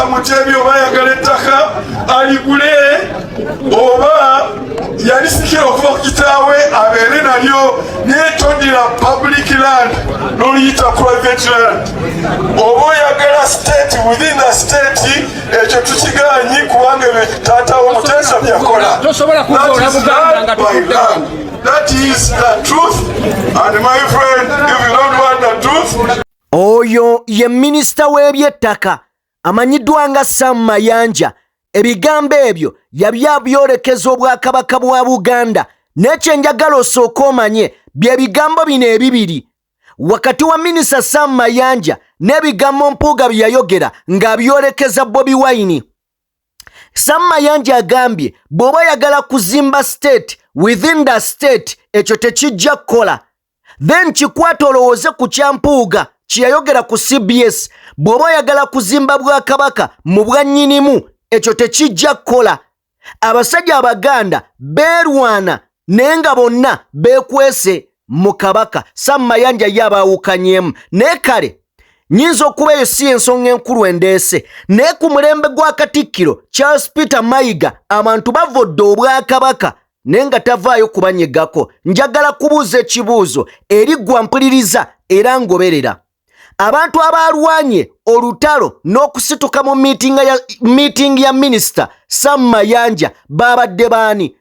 Kabaka Mutebi oba ayagala ettaka aligule oba yalisikira okuva ku kitaawe abeere nalyo, naye todira public land n'oluyita private land. Oba oyagala state within the state, ekyo tukiganyi, kubanga ebyo taata wo Muteesa byakola. Tosobola kuvoola Buganda nga tutudde wano. That is the truth, and my friend, if you don't want the truth. Oyo ye minisita w'ebyettaka amanyiddwa nga Sam Mayanja. Ebigambo ebyo yabyabyolekeza Obwakabaka bwa Buganda. Naye kyenjagala osooka omanye bye bigambo bino ebibiri wakati wa minisita Sam Mayanja n'ebigambo Mpuuga bye yayogera ng'abyolekeza Bobi Wine. Sam Mayanja agambye bw'oba oyagala kuzimba state within the state, ekyo tekijja kukola. Then kikwata olowooze ku kya Mpuuga kye yayogera ku CBS: bw'oba oyagala kuzimba bwakabaka mu bwannyinimu, ekyo tekijja kukola. Abasajja Abaganda beerwana, naye nga bonna beekwese mu Kabaka. Sam Mayanja ye abaawukanyemu, naye kale nyinza okuba eyo si ensonga enkulu endeese. Naye ku mulembe gwa Katikkiro Charles Peter Mayiga, abantu bavodde Obwakabaka, naye nga tavaayo kubanyegako. Njagala kubuuza ekibuuzo eri ggwa mpuliriza era ngoberera. Abantu abalwanye olutalo n'okusituka mu meeting ya minisita Sam Mayanja babadde baani?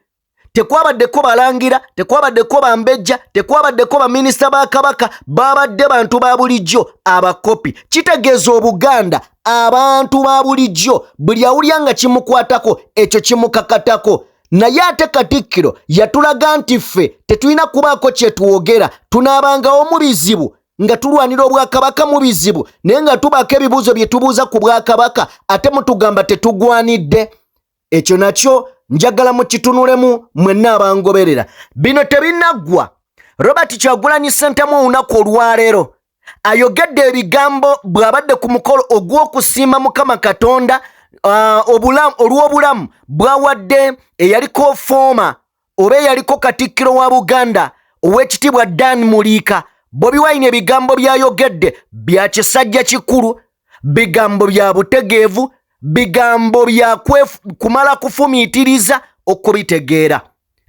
Tekwabaddeko balangira, tekwabaddeko bambejja, tekwabaddeko baminisita ba Kabaka, babadde bantu ba bulijjo, abakopi. Kitegeeza Obuganda, abantu ba bulijjo, buli awulya nga kimukwatako, ekyo kimukakatako. Naye ate Katikkiro yatulaga nti ffe tetulina kubaako kye twogera, tunaabangawo mu bizibu nga tulwanira Obwakabaka mu bizibu, naye nga tubaako ebibuuzo bye tubuuza ku Bwakabaka, ate mutugamba tetugwanidde. Ekyo nakyo njagala mukitunulemu mwenna abangoberera. Bino tebinaggwa. Robert Kyagulanyi Ssentamu olunaku olwaleero ayogedde ebigambo bw'abadde ku mukolo ogw'okusiima Mukama Katonda olw'obulamu bw'awadde eyaliko former oba eyaliko Katikkiro wa Buganda, Owekitiibwa Dan Muliika. Bobi Wine ebigambo by'ayogedde bya kisajja kikulu, bigambo bya butegeevu, bigambo bya kumala kufumiitiriza okubitegeera.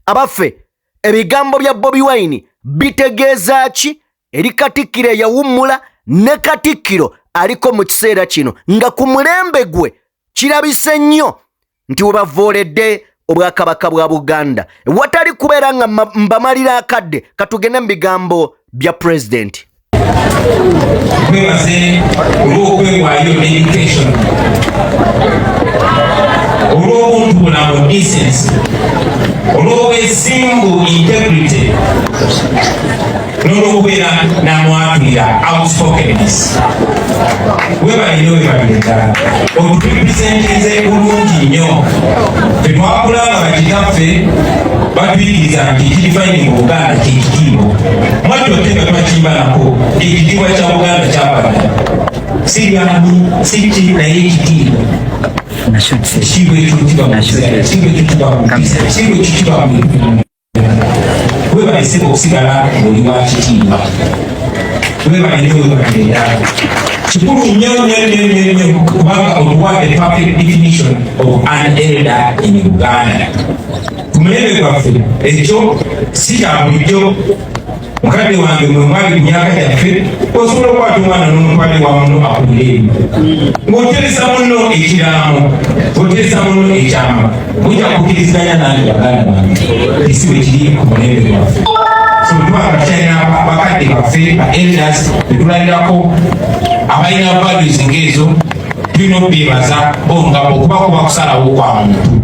Abaffe, ebigambo bya Bobi Wine bitegeeza ki eri Katikkiro eyawummula ne Katikkiro aliko mu kiseera kino, nga ku mulembe gwe kirabise nnyo nti webavooledde Obwakabaka bwa Buganda? Watali kubeera nga mbamalira akadde, katugende mu bigambo bya pulezidenti. Nkwebaze olw'okwewaayo, dedication, olw'obuntu bulamu, decency, olw'obwesimbu, integrity, n'olwokubeera namwatulira, outspokenness. Webalire, webalire ddala, oturepresentinze bulungi nnyo. Tetwakula nga bakitaffe batuyigiriza nti ekidefininga Obuganda kyekitiibwa. Mwattu ate nga twakimbalako, ekitiibwa kya Buganda kyabadda si lyani si ki, naye ekitiibwa, ekitiibwa ekyo kiba mu kiseera, ekitiibwa ekyo kiba mu mpisa, ekitiibwa ekyo kiba mu. Webalese okusigala ng'oli wa kitiibwa. Webalire, webalire ddala. Kikulu nnyo nnyo nnyo nnyo nnyo, kubanga otuwa a perfect definition of an elder in Uganda. Ku mulembe gwaffe ekyo si kya bulijjo. Mukadde wange, mwe mwali ku myaka gyaffe, osobola okukwata omwana n'omutwale wa muno akulira ebyo, ng'oteresa munno ekiraamo, ng'oteresa munno ekyama. Mujja kukkiriziganya nange, baganda bange, esi bwe kiri ku mulembe gwaffe. So tuba nga tukyalina bakadde baffe, ba elders betulabirako, abalina values ng'ezo, tulina okubeebaza bo, nga okuba kuba kusalawo kwa muntu.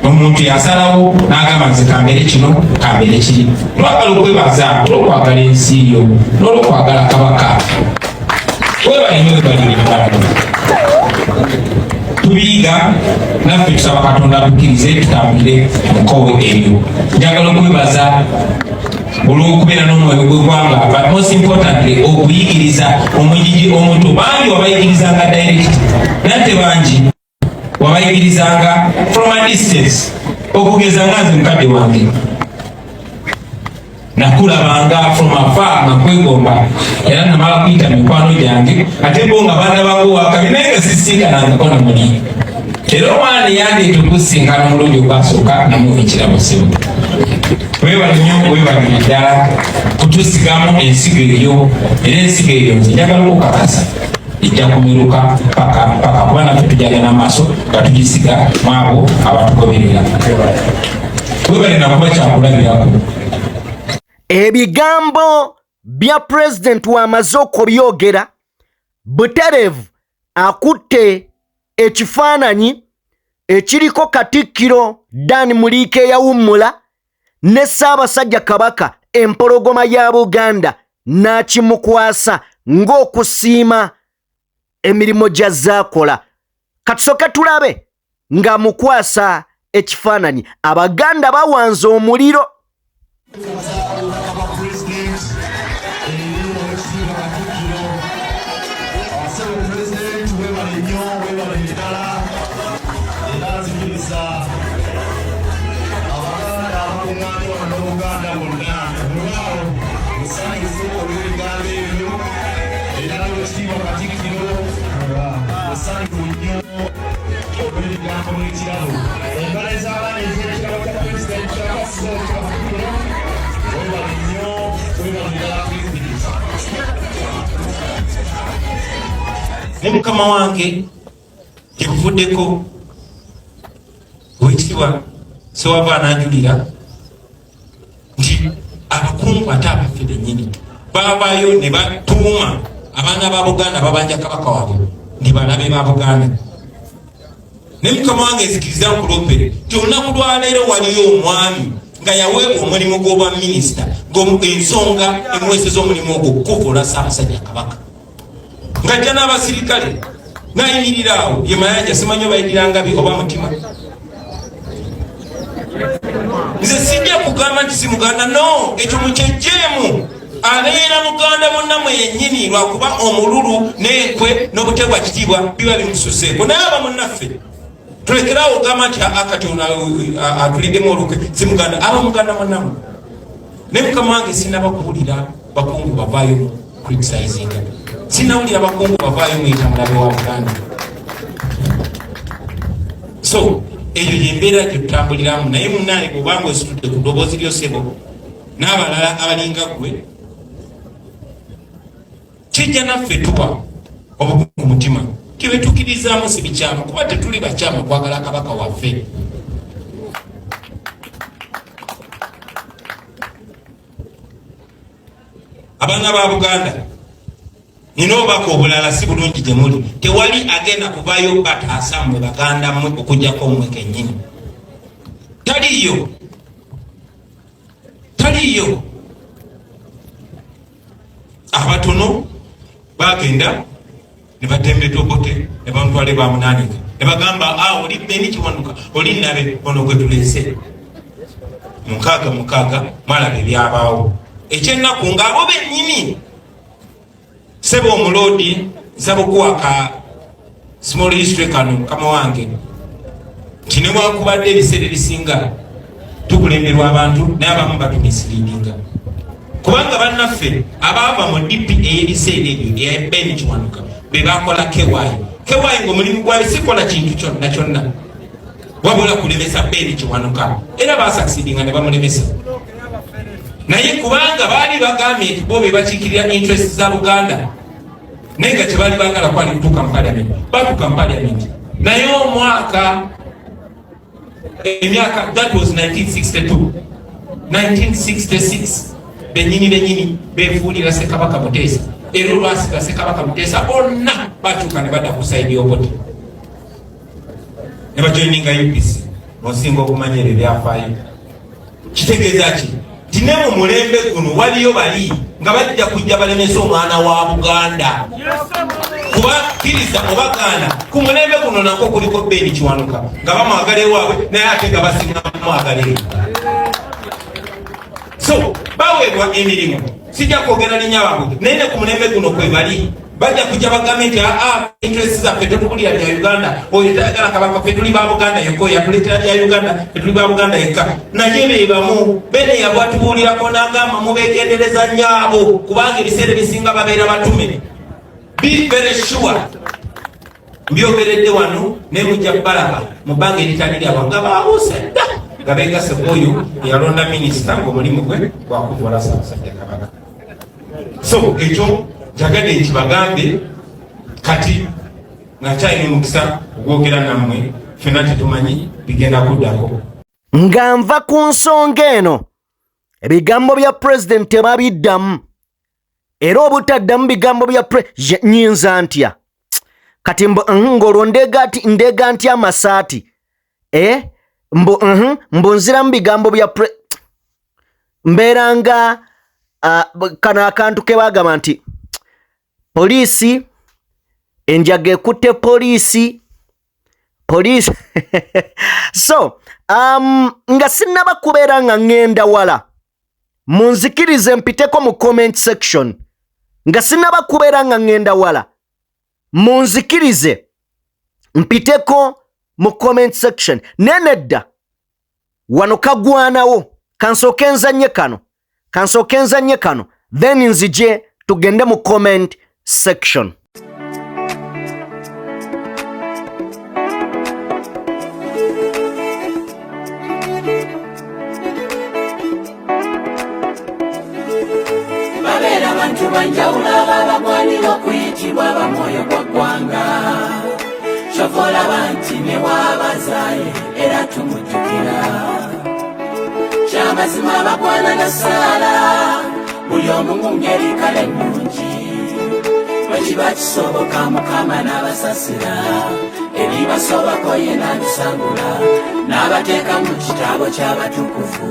Omuntu yasalawo n'agamba, "Nze kambeere kino, kambeere kiri." Twagala okwebaza olw'okwagala ensi yo n'olwokwagala Kabaka. Webale nnyo, webalire ddala. Tubiyiga naffe, tusaba Katonda tukkirize tutambulire mukowe ebyo. Njagala okwebaza olw'okubeera n'omwoyo gw'eggwanga, but most importantly okuyigiriza omugigi omuto. Bangi wabayigirizanga direct, nate bangi wabayigirizanga from a distance. Okugeza nga nze, mukadde wange. Nakulabanga from afar nga kwegomba, era namala kuyita mikwano gyange, ate bo nga baana bange wakabi, naye nga sisinkanangako na muli. Era omwana yandeeta okusinkana omulundi ogwasooka, namuwa ekirabo. Sebo, webale nnyo, webale ddala kutusigamu ensigo eyo. Era ensigo eyo nze njagala okukakasa ejja kumeruka paka paka, kuba naffe tujagenda maaso nga tugisiga mu abo abatugoberera. Webale nakuba kyakulabirako. Ebigambo bya pulezidenti wamaze okubyogera butereevu, akutte ekifaananyi ekiriko Katikkiro Dan Muliika eyawummula ne Ssaabasajja Kabaka empologoma ya Buganda, n'akimukwasa ng'okusiima emirimu gy'azaakola. Katusooke tulabe ng'amukwasa ekifaananyi. Abaganda bawanze omuliro. Ne mukama wange gyebuvuddeko, owekitiibwa Sewava ananjulira nti abakungu ate abaffe bennyini baavaayo ne batuuma abaana ba Buganda babanja Kabaka waabwe nti balabe ba Buganda. Naye mukama wange, nzikiriza nkulope nti olunaku lwaleero waliyo omwami nga yaweebwa omulimu gw'obwa minisita, ng'ensonga emuweeseza omulimu ogwo kukuvuula Ssaabasajja Kabaka, ng'ajja n'abasirikale n'ayimirira awo ye Mayanja, simanyi oba ngabi oba mutima. Nze sijja kugamba nti si Muganda, no, ekyo mukyejjeemu. Abeera Muganda munnamwe yennyini, lwakuba omululu n'enkwe n'obutegwa kitiibwa biba bimususeeko. Naye aba munnaffe, tulekerawo ogamba nti akati atuliddemu olukwe, si Muganda. Aba Muganda munnamwe. Naye mukama wange, sinaba kuwulira bakungu bavaayo mu criticizinga, sinawulira bakungu bavaayo muyita mulabe wa Buganda. So eyo yembeera gyetutambuliramu. Naye munaye, bwobanga ositudde ku ddoboozi lyosebo n'abalala abalinga ggwe, kijja naffe tuwa obugumu ku mutima tibetukirizaamu. Si bikyamu, kuba tetuli bakyamu okwagala Kabaka waffe. Abaana ba Buganda, nina obubaka obulala si bulungi gye muli. Tewali agenda kuvayo bataasa mmwe Baganda mmwe okugjako mmwe kennyini. Taliyo, taliyo. Abatono bagenda ne batembeta Obote ne bamutwala bamunaanika ne bagamba, "A, oli Beni Kiwanuka, oli nabe ono gwe tuleese." 66 mwalaba ebyabaawo. Ekyennaku ng'abo bennyini. Sebo omuloodi, nsaba okuwa ka small history kano, mukama wange, nti newankubadde ebiseera ebisinga tukulemberwa abantu, naye abamu batumisleadinga, kubanga bannaffe abaava mu DP ey'ebiseera ebyo eya Ben Kiwanuka be bakola KY. KY ngaomulimu gwayo sikola kintu kyonna kyonna wabula kulemesa Ben Kiwanuka, era basucceedinga ne bamulemesa. Naye kubanga baali bagambye nti bo be bakiikirira interest za Buganda, naye nga kyebaali baagala kwali kutuuka mu parliament, batuuka mu parliament. Naye omwaka, emyaka, that was 1962, 1966, benyini benyini befuulira Ssekabaka Muteesa. Era olwasiga Ssekabaka Muteesa, bonna batuuka ne badda ku side y'Obote ne bajoininga UPC. Osinga okumanya ebyo ebyafaayo. Kitegeeza ki? Nti ne mu mulembe guno waliyo bali nga bajja kujja balemesa omwana wa Buganda. Kuba kkiriza oba gaana, ku mulembe guno nakwo kuliko Beni Kiwanuka nga bamwagala ewaabwe, naye ate nga basinga mwagala eyo. So baweebwa emirimu, sijja kwogera linnya baabwe, naye ne ku mulembe guno kwe bali. Bajja kujja bagambe nti aa interest zaffe totubulira bya Uganda, oyo tayagala Kabaka, ffe tuli ba Buganda yekka, oyo yatuleetera bya Uganda, ffe tuli ba Buganda yekka. Naye be bamu Bene yabwatubuulirako n'agamba mubeegendereza nnyo abo, kubanga ebiseera ebisinga babeera batume. Be very sure, mbyogeredde wano naye mujja kubalaba mu bbanga eritali lyabwe nga babuuse dda nga beegase oyo eyalonda minisita ng'omulimu gwe gwakuvola Ssaabasajja Kabaka. So ekyo njagadde nkibagambe kati nga nkyalina omukisa ogwogera nammwe, ffenna tetumanyi bigenda kuddako. Nga nva ku nsonga eno, ebigambo bya pulezidenti tebabiddamu, era obutaddamu bigambo bya nyinza ntya kati mbu ng'olwo ndeega ntya amasaati mbu mbu nziramu bigambo bya mbeera nga kano akantu ke baagamba nti poliisi enjaga ekutte poliisi poliisi. So nga sinnaba kubeera nga ŋŋenda wala, munzikirize mpiteko mu comment section. Nga sinnaba kubeera nga ŋŋenda wala, munzikirize mpiteko mu comment section. Naye nedda, wano kagwanawo, kansooke nzannye kano, kansooke nzannye kano, then nzije tugende mu comment section. Babeera bantu banjawulo ababagwanira okuyitibwa abamwoyo gwa ggwanga. Kyova olaba nti ne bw'abazaaye era tumujjukira. Kyamazima abagwana na ssaala buli omu mu ngeri kale ennungi, bwe kiba kisoboka Mukama n'abasasira ebibasobako, ye n'abisangula n'abateeka mu kitabo ky'abatukuvu,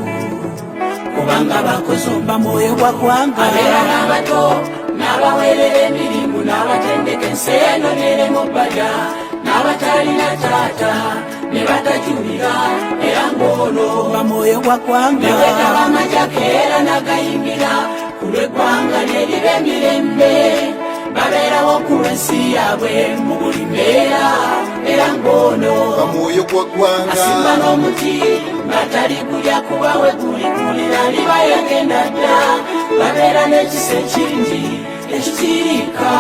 kubanga bakoze Bamwoyo gwa ggwanga. Abeera n'abato n'abaweerera emirimu n'abatendeka ensi eno neremu bbaja n'abatalina taata ne batajulira, era ng'ono Bamwoyo gwa ggwanga. Ne bwetaba amajako era n'agayingira ku lw'eggwanga lyeriba emirembe, babeerawo ku lw'ensi yaabwe mu buli mbeera, era ng'ono Bamwoyo gwa ggwanga. Asimba n'omuti nga tali gulya, kuba we gulikulira liba yagenda dda. Babeera n'ekisa ekingi ekitiirika,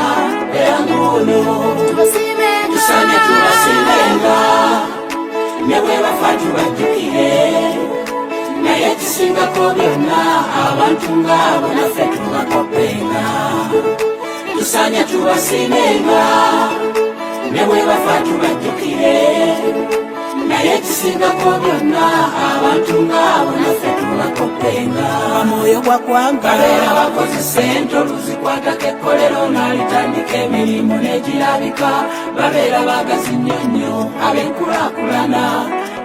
era ng'ono tusaanye tubasiimenga, ne bwe bafa tubajjukire. Naye ekisingako byonna, abantu ng'abo naffe tubakopenga. Tusaanye tubasiimenga, ne bwe bafa tubajjukire. Naye ekisingako byonna, abantu ng'abo naffe tubakopenga. Bamwoyo gwa ggwanga. Babeera bakozi, sente oluzikwatako ekkolero n'alitandika emirimu n'egirabika. Babeera bagazi nnyo nnyo ab'enkulaakulana,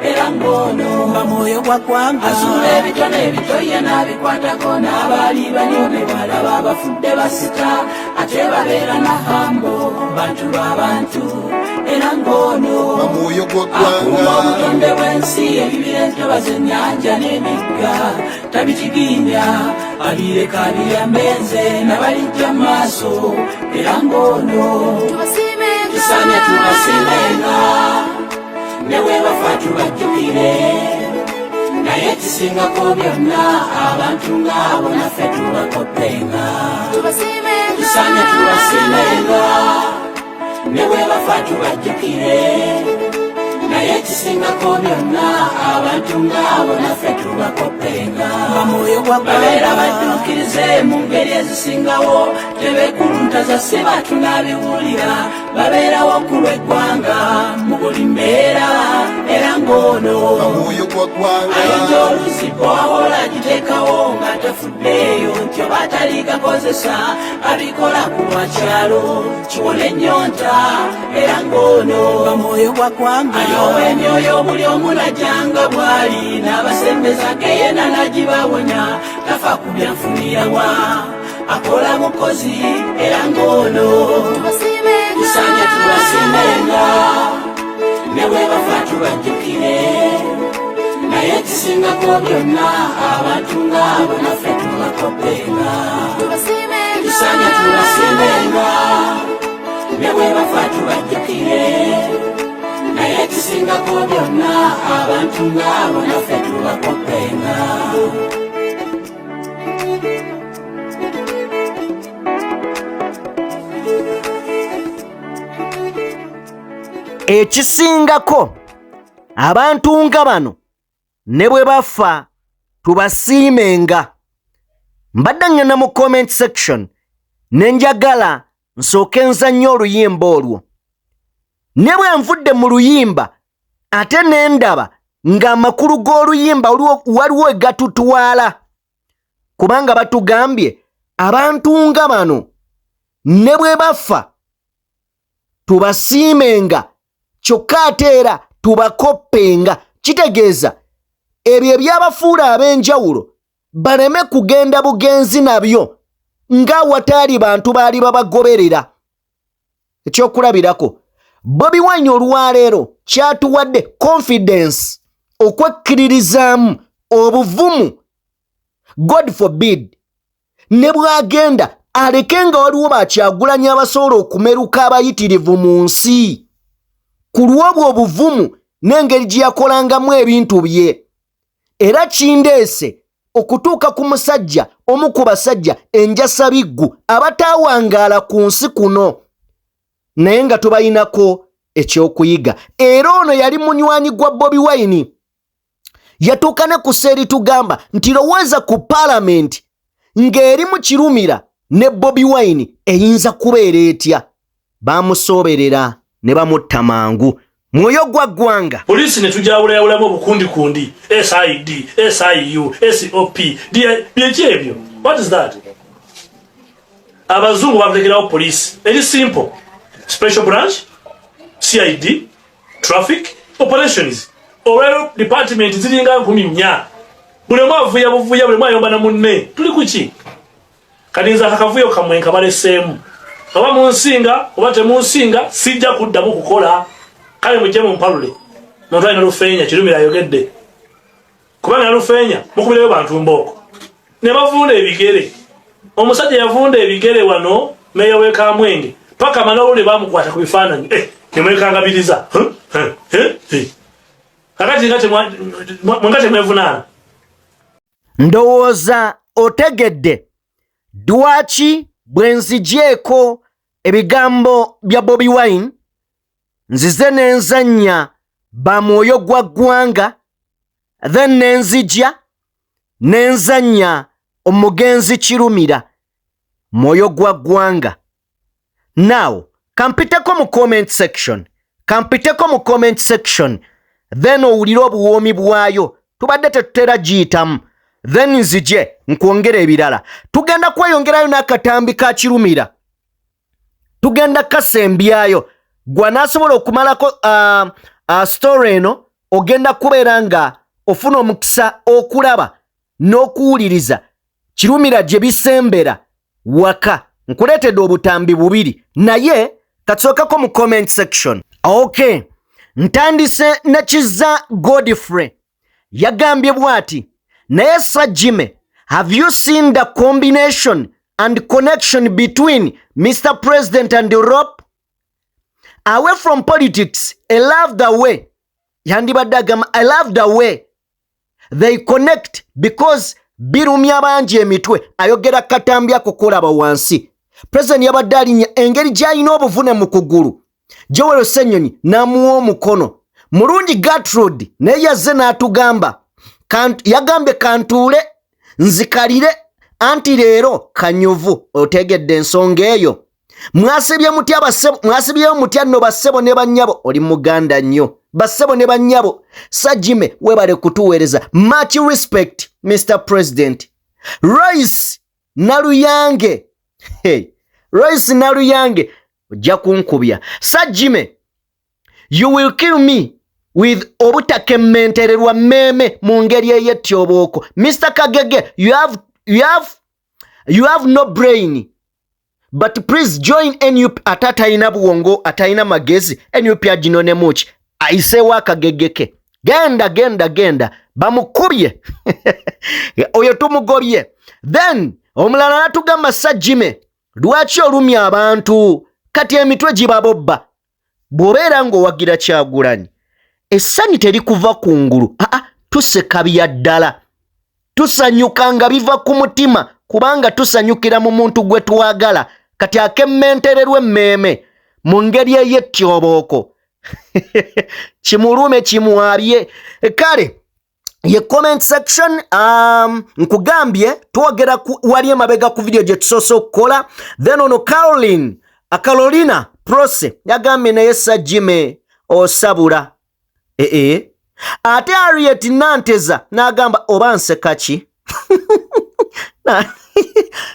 era ng'ono Bamwoyo gwa ggwanga. Azuula ebitone ebito ye n'abikwatako, n'abaali banyoomebwa alaba abafudde basita. Ate babeera na humble, bantu b'abantu, era ng'ono Bamwoyo gwa akuuma ggwanga. obutonde bw'ensi, ebibira, entobazi, ennyanja n'emigga tabitiginya, abireka biyambenze nabalijja mu maaso, era ng'ono tusaanye tubasiimenga, ne bwe bafa tubajjukire. Naye ekisingako byonna, abantu ng'abo naffe tubakopenga. Tusaanye tubasiimenga, ne bwe bafa tubajjukire. Naye ekisingako byonna, abantu ng'abo naffe tubakopenga. Bamwoyo gwa Babeera ggwanga. badduukirize mu ngeri ezisingawo, tebeekuluntaza, si batunabiwulira. Babeerawo ku lw'eggwanga mu buli mbeera, era ng'ono Bamwoyo gwa ggwanga. Ayinza oluzi bwawola agiteekawo nga tafuddeeyo nti oba ataligakozesa, abikola ku lwa kyalo kiwona ennyonta, era ng'ono Bamwoyo gwa ggwanga. Alyowa emyoyo buli omu najjanga bw'ali n'abasembeza geyena n'agibawonya. Tafa ku byanfunirawa, akola mukozi, era ng'ono tusaanye tubasiimenga, ne bwe bafa tubajjukire. Naye ekisingako byonna, abantu ng'abo naffe tubakopenga. Tusaanye tubasiimenga. Ne bwe bafa tubajjukire, naye ekisingako byonna, abantu ng'abo naffe tubakoppenga. Ekisingako, abantu nga bano ne bwe bafa tubasiimenga. Mbadde ngenda mu comment section ne njagala nsooke nzannye oluyimba olwo, ne bwe nvudde mu luyimba ate ne ndaba ng'amakulu g'oluyimba waliwo egatutwala, kubanga batugambye abantu nga bano ne bwe bafa tubasiimenga, kyokka ate era tubakoppenga. Kitegeeza ebyo ebyabafuula ab'enjawulo baleme kugenda bugenzi nabyo ng'awataali bantu baali babagoberera. Ekyokulabirako, Bobi Wine olwaleero kyatuwadde confidence, okwekkiririzaamu, obuvumu. God forbid, ne bw'agenda aleke nga waliwo bakyagulanya abasobola okumeruka abayitirivu mu nsi ku lw'obwo obuvumu n'engeri gye yakolangamu ebintu bye. Era kindeese okutuuka ku musajja omu ku basajja enjasabiggu abataawangaala ku nsi kuno, naye nga tubayinako ekyokuyiga. Era ono yali munywanyi gwa Bobi Wine, yatuuka ne ku seeri tugamba nti lowooza ku paalamenti ng'erimu Kirumira ne Bobi Wine, eyinza kubeera etya? Bamusooberera ne bamutta mangu. Mwoyo gwa ggwanga. Poliisi ne tujawulayawulamu obukundikundi, SID, SIU, SOP, byeki ebyo? What is that? Abazungu batekerawo poliisi eri simple: special branch, CID, traffic operations. Olwero department ziringa 4000, buli omu avuya buvuya, buli omu ayomba na munne. Tuli kuki kati? Nze akakavuyo kamwe nkabaleseemu, oba munsinga oba temunsinga, sijja kuddamu kukola. Kale mujje mumpalule muntu alina lufeenya. Kirumira ayogedde, kubanga nalufeenya mukubirayo bantu mbooko ne bavunda ebigere. Omusajja yavunda ebigere wano, meya w'e Kamwenge, paka manawulire bamukwata ku bifaananyi. Eh, nemwekangabiriza kakati nga temwevunaana. Ndowooza otegedde lwaki bwe nzigyeko ebigambo bya Bobi Wine, nzize nenzannya ba mwoyo gwa ggwanga, then nenzijja nenzannya omugenzi Kirumira, mwoyo gwa ggwanga. Now kampiteko mu comment section, kampiteko mu comment section, then owulire obuwoomi bwayo. Tubadde tetutera giyitamu, then nzije nkwongera ebirala. Tugenda kweyongerayo n'akatambi ka Kirumira, tugenda kasembyayo. Gwanaasobola okumalako story eno, ogenda kubeera nga ofuna omukisa okulaba n'okuwuliriza Kirumira gye bisembera waka. Nkuleetedde obutambi bubiri, naye kasookeko mu comment section. Okay, ntandise ne Kiza Godfrey, yagambye bw'ati: "Naye Sir Jimmy, have you seen the combination and connection between Mr President and LOP? Away from politics, I love the way," yandibadde agamba, "I love the way they connect because birumya bangi emitwe." Ayogera katambi ako kolaba wansi, President yabadde alinnya engeri gy'alina obuvune mu kugulu, Joel Ssenyonyi n'amuwa omukono. Mulungi Gertrude naye yazze n'atugamba, yagambye kantuule nzikalire anti leero kanyuvu. Otegedde ensonga eyo? Mwasibye mutya bassebo? Mwasibyeyo mutya nno bassebo ne bannyabo? Oli muganda nnyo. Bassebo ne bannyabo, Sajime webale kutuweereza. Much respect, Mr President. Royce Naluyange, hey. Royce Naluyange, ojja kunkubya. "Sajime, you will kill me with obutakemmentererwa mmeeme mu ngeri ey'ettyobooko. Mr Kagege, you have no brain, but please join NUP." Ate atalina bwongo, atalina magezi, NUP aginonemuki? Ayiseewo akagege ke. Genda, genda, genda, bamukubye oyo, tumugobye. Then omulala natugamba, "Sajime, lwaki olumya abantu? Kati emitwe gibabobba. Bw'obeera ng'owagira Kyagulanyi, essanyu terikuva ku ngulu. Aa, tuseka bya ddala, tusanyuka nga biva ku mutima, kubanga tusanyukira mu muntu gwe twagala. Kati akemmentererwa emmeeme mu ngeri ey'ettyobooko kimulume kimwabye. Kale ye comment section. Nkugambye twogera wali emabega ku video gye tusoose okukola. Then ono Caroline, Carolina Prose yagambye, "Naye Sajime osabula." Ee, ate Ariet Nanteza n'agamba, "Oba nseka ki?"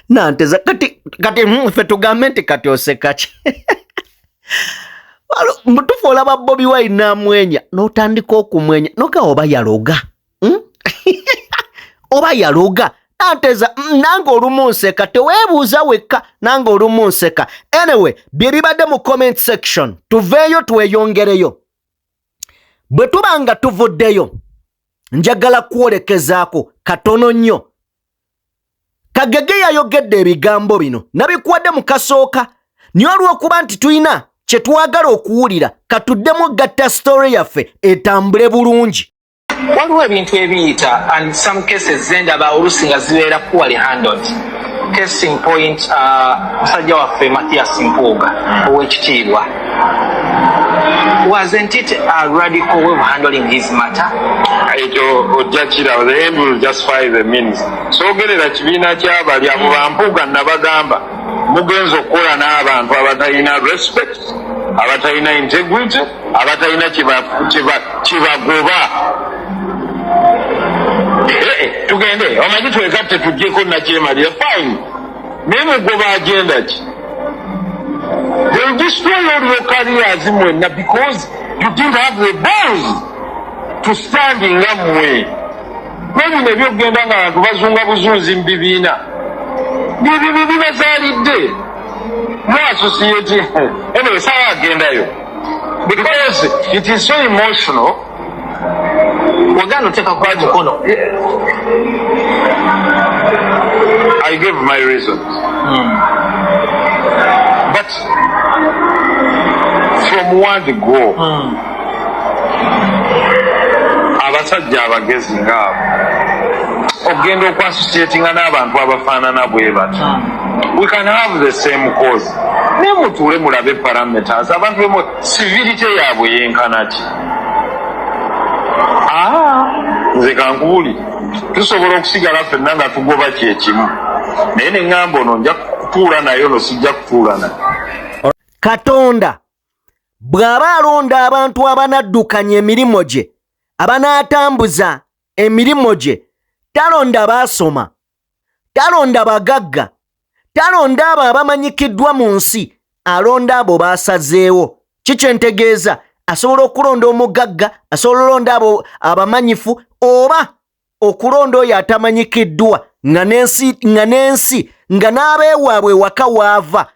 Nanteza, kati ffe tugambe nti kati oseka ki? Mutufu olaba Bobi Wine n'amwenya n'otandika okumwenya noga oba yaloga, Oba yaloga. Nanteza, nange olumu nseka, teweebuuza wekka, nange olumu nseka. Anyway, bye bibadde mu comment section. Tuveeyo tweyongereyo. Bwe tuba nga tuvuddeyo, njagala kwolekezaako katono nnyo. Kagege yayogedde ebigambo bino, nabikuwadde mu kasooka, naye olw'okuba nti tulina kye twagala okuwulira, katuddemu gatta story yaffe etambule bulungi. Waliwo ebintu ebiyita, and some cases zendaba oluusi nga zibeera poorly handled. Case in point, musajja waffe Mathias Mpuuga ow'ekitiibwa, wasn't it a radical way of handling his matter? Ekyo ojja kiraba, the end will justify the means. Soogerera kibiina kyabali abo bampuuga, nabagamba mugenza okukola n'abantu abatalina respect, abatalina integrity, abatalina kibagoba. Tugende omanyi twegatte tuggyeko nakyemalira, fine, naye mugoba agenda ki? They destroy all your careers mwenna because you didn't have the balls to stand nga mmwe. N'ebino ebyokugenda nga abantu bazunga buzunzi mu bibiina byebyo bye bibazaalidde no associate. Anyway, sawa agendayo because it is so emotional. Wagaana oteekako mukono. I gave my reasons. But from word go, abasajja abagezi ngaabo okugenda okwassociatinga n'abantu abafaanana bwe batyo, we can have the same cause, naye mutuule mulabe parameters abantu bemu civility yaabwe yenkana ki. Ah, nze kankubuli, tusobola okusigala ffenna nga tugoba kyekimu, naye neŋŋamba ono nja kutuula naye, ono sijja kutuula naye. Katonda bw'aba alonda abantu abanaddukanya emirimu gye, abanaatambuza emirimu gye, talonda baasoma, talonda bagagga, talonda abo abamanyikiddwa mu nsi, alonda abo baasazeewo. Kikyentegeeza, asobola okulonda omugagga, asobola olonda abo abamanyifu, oba okulonda oyo atamanyikiddwa nga n'ensi nga n'abeewaabwe waka waava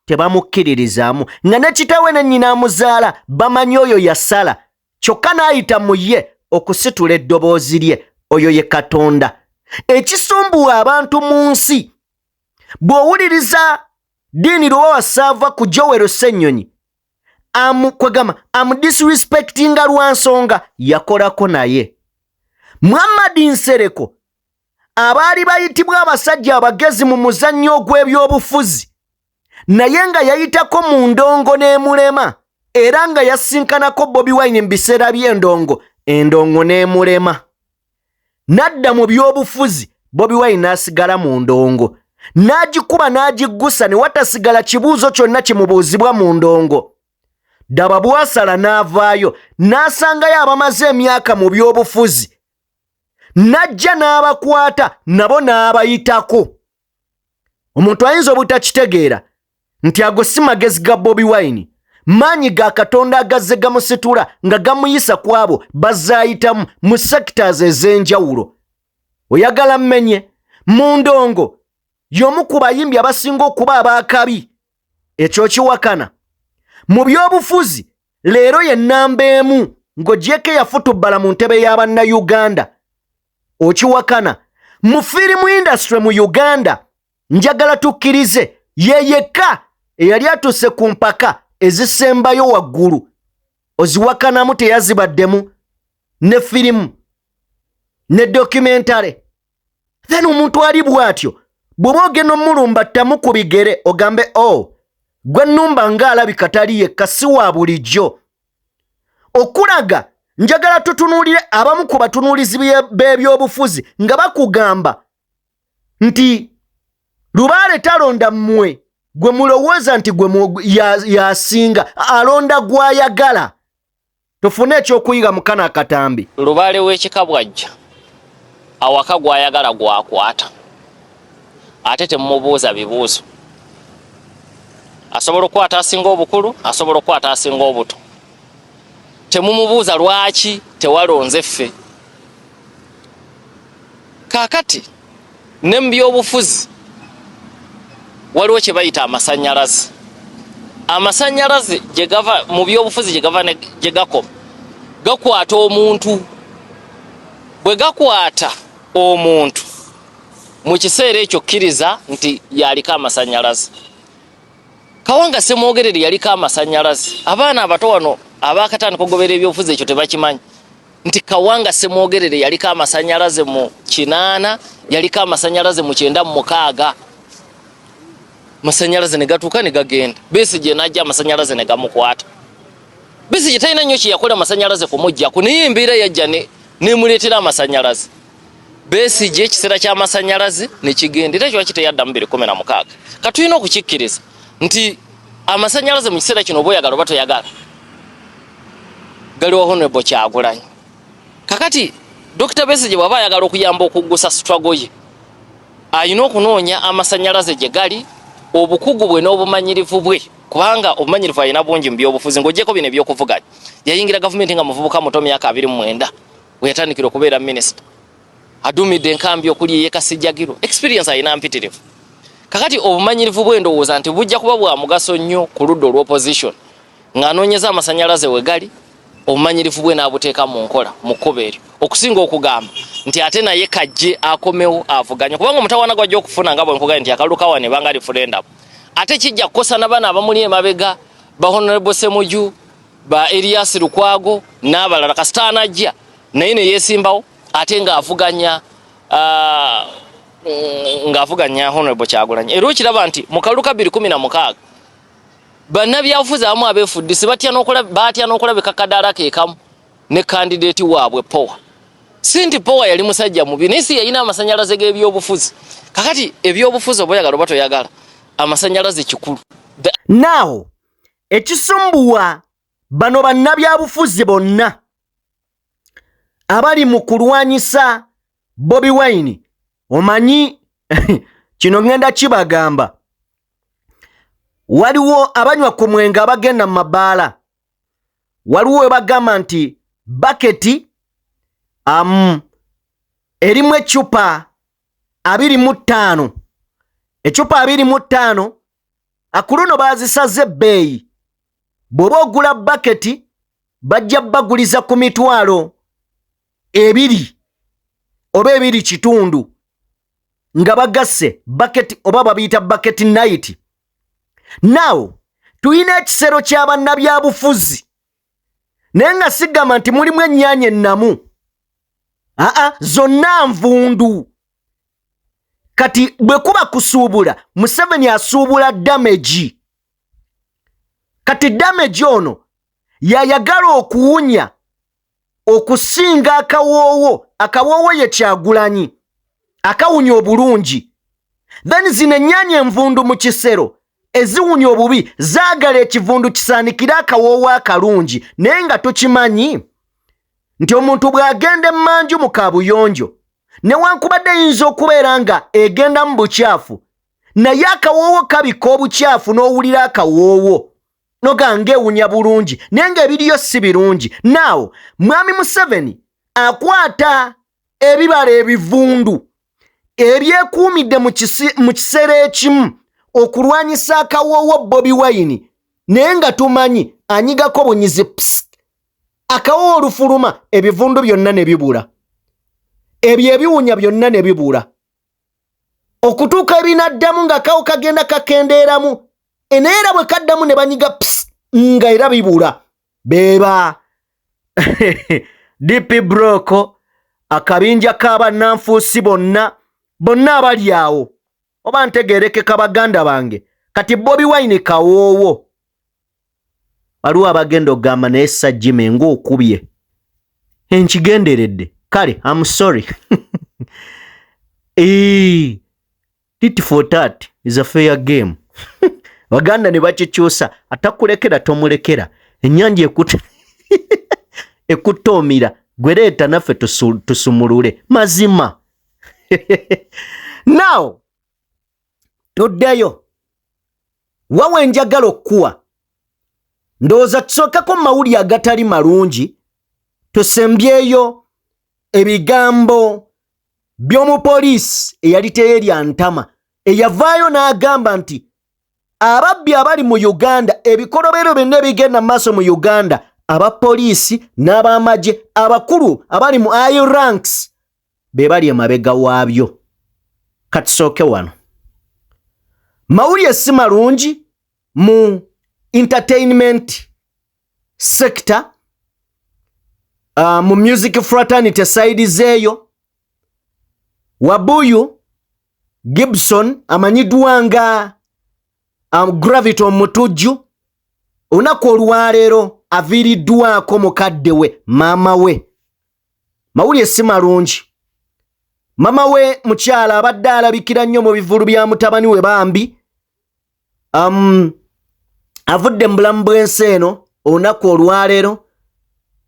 tebamukkiririzaamu, nga ne kitaawe ne nnyina amuzaala bamanyi oyo yasala, kyokka n'ayita mu ye okusitula eddoboozi lye. Oyo ye Katonda. Ekisumbuwa abantu mu nsi, bw'owuliriza Diini Luwawa Saava ku Joel Ssennyonyi, kwegamba amudisrespectinga lwa nsonga yakolako naye. Muhammadi Nsereko, abaali bayitibwa abasajja abagezi mu muzannyo ogw'ebyobufuzi, naye nga yayitako mu ndongo n'emulema, era nga yasinkanako Bobi Wine mu biseera by'endongo, endongo n'emulema, n'adda mu byobufuzi. Bobi Wine n'asigala mu ndongo, n'agikuba n'agiggusa, ne watasigala kibuuzo kyonna kimubuuzibwa mu ndongo. Ddaba bwasala n'avaayo n'asangayo abamaze emyaka mu byobufuzi, n'ajja n'abakwata nabo n'abayitako. Omuntu ayinza obutakitegeera nti ago si magezi ga Bobi Wine, maanyi ga Katonda agazze gamusitula nga gamuyisa ku abo bazaayitamu mu sectors ez'enjawulo. Oyagala mmenye mu ndongo y'omu ku bayimbi abasinga okuba abaakabi, ekyo kiwakana. Mu byobufuzi leero ye nnamba emu ng'ogyeko eyafutubbala mu ntebe y'abannayuganda, okiwakana. Mu film industry mu Uganda, njagala tukkirize ye yekka eyali atuuse ku mpaka ezisembayo waggulu oziwakanamu teyazibaddemu ne firimu ne documentary. Then omuntu ali bw'atyo bw'oba ogenda omulumba ttamu ku bigere ogambe o oh, gwe nnumba ng'alabika tali yekka si wa bulijjo. Okulaga njagala tutunuulire abamu ku batunuulizi b'ebyobufuzi nga bakugamba nti lubaale talonda mmwe gwe mulowooza nti gwe yasinga alonda gw'ayagala. Tufune ekyokuyiga mu kano akatambi. Lubaale w'ekika bw'ajja awaka gw'ayagala gw'akwata, ate temumubuuza bibuuzo. Asobola okukwata asinga obukulu, asobola okukwata asinga obuto. Temumubuuza lwaki tewalonze ffe. Kaakati ne mu byobufuzi waliwo kye bayita amasannyalaze. Amasannyalaze gye gava mu byobufuzi gye gava gye gakoma gakwata omuntu. Bwe gakwata omuntu mu kiseera ekyo kkiriza nti yaliko amasannyalaze. Kawanga Ssemwogerere yaliko amasannyalaze. Abaana abato wano abaakatandika okugoberera ebyobufuzi ekyo tebakimanyi nti Kawanga Ssemwogerere yaliko amasannyalaze mu 80, yaliko amasannyalaze mu 96. Amasannyalaze ne gatuuka ne gagenda. Besigye n'ajja amasannyalaze ne gamukwata. Besigye talina nnyo kye yakola amasannyalaze kumuggyako, naye embeera yajja nemuleetera amasannyalaze. Besigye ekiseera ky'amasannyalaze ne kigenda, era kiba kiteyaddamu 2016. Kati tulina okukikkiriza nti amasannyalaze mu kiseera kino oba oyagala oba toyagala galiwo Honorable Kyagulanyi. Kakati Dr. Besigye bw'aba ayagala okuyamba okuggusa struggle ye, alina okunoonya amasannyalaze gye gali, obukugu bwe n'obumanyirivu bwe, kubanga obumanyirivu alina bungi mu byobufuzi ng'ogyeko bino eby'okuvuganya. Yayingira gavumenti nga muvubuka muto myaka 29 we yatandikira okubeera minisita. Aduumidde enkambi okuli ey'e Kasijjagirwa. Experience alina mpitirivu. Kakati obumanyirivu bwe ndowooza nti bujja kuba bwa mugaso nnyo ku ludda olw'opposition ng'anoonyeza amasannyalaze we gali, obumanyirivu bwe n'abuteeka mu nkola mu kkubo eryo, okusinga okugamba nti ate naye kajje akomewo avuganye, kubanga omutawaana gw'ajja okufuna nga bwe nkugambye nti akalulu kawa ne banga referendum, ate kijja kukosa na bano abamuli emabega ba Honorable Ssemuju, ba Erias Lukwago n'abalala. Kasita anajja naye ne yeesimbawo ate ng'avuganya ng'avuganya Honorable Kyagulanyi. Era okiraba nti mu kalulu ka 2016 bannabyabufuzi abamu abeefuddisi batya n'okulabika kadaala ke kamu ne kandideeti waabwe Power. Si nti Power yali musajja mubi, naye si yalina amasannyalaze g'ebyobufuzi. Kakati ebyobufuzi oba oyagala oba toyagala, amasannyalaze kikulu. Naawo ekisumbuwa bano bannabyabufuzi bonna abali mu kulwanyisa Bobi Wine, omanyi kino ngenda kibagamba, waliwo abanywa ku mwenge abagenda mu mabaala, waliwo we bagamba nti baketi erimu eccupa 25, eccupa 25 akuluno bazisaze ebbeeyi. Bw'oba ogula baketi bajja baguliza ku 20,000 oba 2.5 nga bagasse baketi, oba babiyita bucket night. Now tulina ekisero ky'abannabyabufuzi, naye nga sigamba nti mulimu ennyaanya ennamu, aa zonna nvundu. Kati bwe kuba kusuubula, Museveni asuubula damage. Kati damage ono yayagala okuwunya okusinga akawoowo. Akawoowo ye Kyagulanyi akawunya obulungi. Then zino ennyaanya envundu mu kisero eziwunya obubi zaagala ekivundu kisaanikire akawoowo akalungi. Naye nga tukimanyi nti omuntu bw'agenda emmanju mu kabuyonjo, newankubadde eyinza okubeera nga egenda mu bukyafu, naye akawoowo kabika obukyafu n'owulira akawoowo noga ng'ewunya bulungi, naye ng'ebiriyo si birungi. Naawo mwami Museveni akwata ebibala ebivundu ebyekuumidde mu kiseera ekimu okulwanyisa akawoowo Bobi Wine, naye nga tumanyi anyigako bunyizi psst, akawoowo olufuluma ebivundu byonna ne bibula, ebyo ebiwunya byonna ne bibula, okutuuka ebinaddamu nga kawo kagenda kakendeeramu. Naye era bwe kaddamu ne banyiga ps nga era bibula. Beeba DP Broko, akabinja k'abannanfuusi bonna bonna abali awo, oba ntegeerekeka baganda bange. Kati Bobi Wine kawoowo, waliwo abagenda okugamba naye Sajjime ng'okubye enkigenderedde. Kale, am sorry. Tit for tat is a fair game. Baganda ne bakikyusa, atakulekera tomulekera. Ennyanja ekutoomira gwe leeta naffe tusumulule mazima. Now tuddeyo wawe njagala okukuwa, ndowooza tusookeko mu mawulire agatali malungi, tusembyeyo ebigambo by'omupoliisi eyali teyerya ntama, eyavaayo n'agamba nti ababbi abali mu Uganda, ebikolobero byonna ebigenda mu maaso mu Uganda, abapoliisi n'abamagye abakulu abali mu high ranks be bali emabega waabyo. Katusooke wano, mawulire si malungi mu entertainment sector, mu music fraternity side zeeyo. Wabuyu Gibson amanyiddwa nga Gravity Omutujju, olunaku olwaleero aviiriddwako mukadde we, maama we. Mawulire si malungi. Mama we mukyala abadde alabikira nnyo mu bivulu bya mutabani we bambi, avudde mu bulamu bw'ensi eno olunaku olwaleero.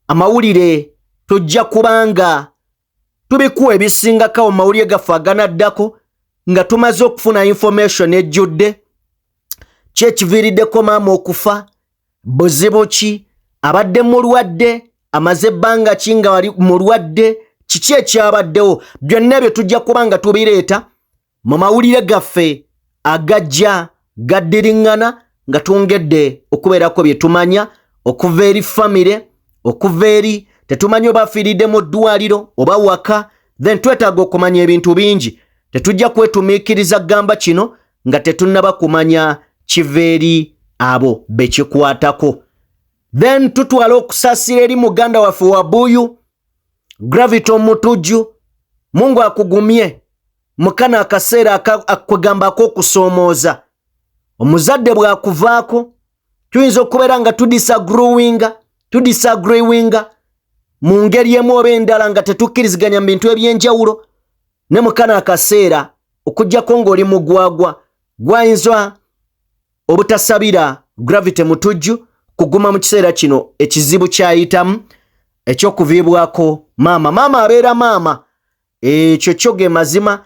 Amawulire tujja kubanga tubikuwa ebisingako mu mawulire gaffe aganaddako nga tumaze okufuna information ejjudde. Ki ekiviiriddeko maama okufa? Buzibu ki? Abadde mulwadde? Amaze ebbanga ki nga wali mulwadde? Kiki ekyabaddewo? Byonna ebyo tujja kuba nga tubireeta mu mawulire gaffe agajja gaddiriŋŋana nga twongedde okubeerako bye tumanya okuva eri famire, okuva eri tetumanyi oba afiiridde mu ddwaliro oba waka. Then twetaaga okumanya ebintu bingi. Tetujja kwetumiikiriza gamba kino nga tetunnaba kumanya kiva eri abo bekikwatako. Then tutwala okusaasira eri muganda waffe Wabuyu Gravity Omutujju. Mungu akugumye mukana akaseera akwegamba ak'okusoomooza. Omuzadde bw'akuvaako, tuyinza okubeera nga tudisagreeinga mu ngeri emu oba endala, nga tetukkiriziganya mu bintu ebyenjawulo, ne mukana akaseera okugjako ng'oli mugwagwa gwayinza obutasabira Gravity Mutujju kuguma mu kiseera kino ekizibu kyayitamu ekyokuviibwako maama. Maama abeera maama, ekyo kyo ge mazima.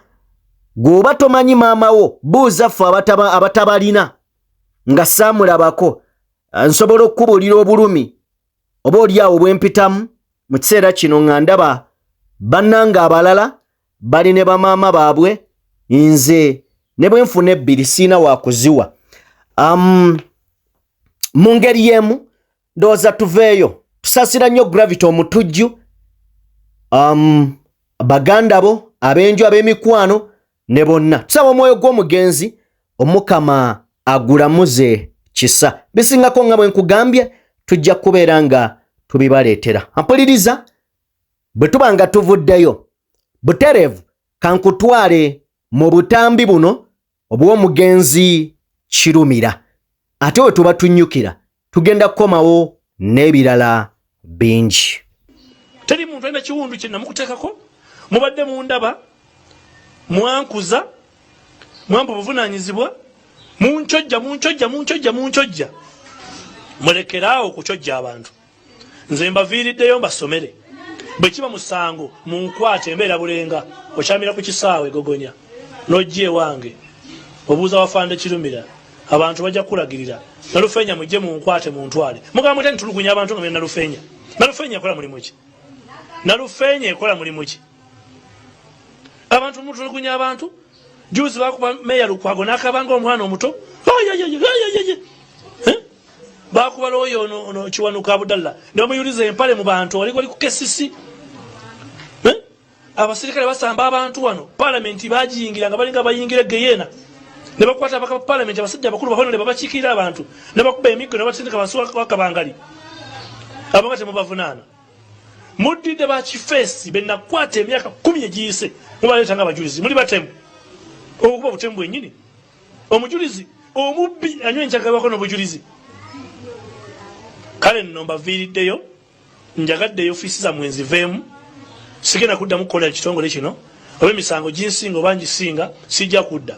Gw'oba tomanyi maama wo, buuza ffe abatabalina nga saamulabako. Nsobola okukubuulira obulumi oba oli awo bwempitamu mu kiseera kino nga ndaba bannanga abalala bali ne bamaama baabwe, nze ne bwe nfuna ebbiri siina wakuziwa. Mu ngeri y'emu ndowooza tuveeyo tusaasira nnyo Gravity Omutujju, baganda bo, ab'enju, ab'emikwano ne bonna. Tusaba omwoyo gw'omugenzi Omukama agulamuze kisa. Bisingako nga bwe nkugambye tujja kubeera nga tubibaleetera. Ampuliriza, bwe tuba nga tuvuddeyo butereevu, kankutwale mu butambi buno obw'omugenzi Kirumira, ate we tuba tunnyukira tugenda kukomawo n'ebirala bingi. Teri muntu alina kiwundu kye namukuteekako. Mubadde mundaba, mwankuza, mwampa obuvunanyizibwa, munkyojja, munkyojja, munkyojja, munkyojja. Mulekeraawo okukyojja abantu. Nze mbaviiriddeyo mbasomere. Bwe kiba musango munkwate, embeera Bulenga, okyamira ku kisaawe Gogonya n'ojja ewange obuuza wafande Kirumira, abantu bajja kukulagirira. Nalufeenya mujje munkwate muntwale. Mugamba mutya ntulugunya abantu nga Nalufeenya? Nalufeenya ekola mulimu ki? Nalufeenya ekola mulimu ki? Abantu mutulugunya abantu. Juzi bakuba Meya Lukwago n'akabanga omwana omuto, bakuba looyo ono Kiwanuka Abudallah ne bamuyuliza empale mu bantu, wali wali ku KCC. Abasirikale basamba abantu wano, palamenti bagiyingira nga balinga bayingira geyeena. Ne bakwata ababaka ba palamenti, abasajja abakulu bahonole babakiikirira abantu, ne bakuba emiggo ne babatindika wansi wakabangali. Abo nga temubavunaana. Muddidde ba kifeesi be nakwata emyaka 10 egiyise, mubaleeta nga abajulizi. Muli batemu, okuba obutemu bwennyini. Omujulizi omubbi anywa enjagabako n'obujulizi. Kale nno mbaviiriddeyo, njagadde ofiisi zammwe nziveemu, sigenda kuddamu kukolera kitongole kino, oba emisango ginsinga oba ngisinga, sijja kudda.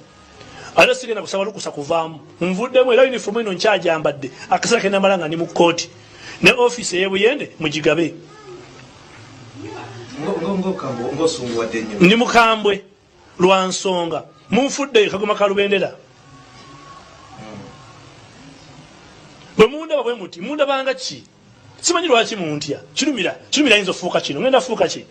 Ate sigenda kusaba lukusa kuvaamu, nvuddemu. Era yunifoomu eno nkyajambadde akaseera kenamala nga ndi mu kkooti, ne ofiisi ey'ebuyende mugigabe. Ndi mukambwe lwa nsonga, munfudde kagoma ka lubendera. Bwe mundaba bwe muti, mundabanga ki? Simanyi lwaki muntya. Kirumira, kirumira ayinza ofuuka kino, ngenda fuuka ki?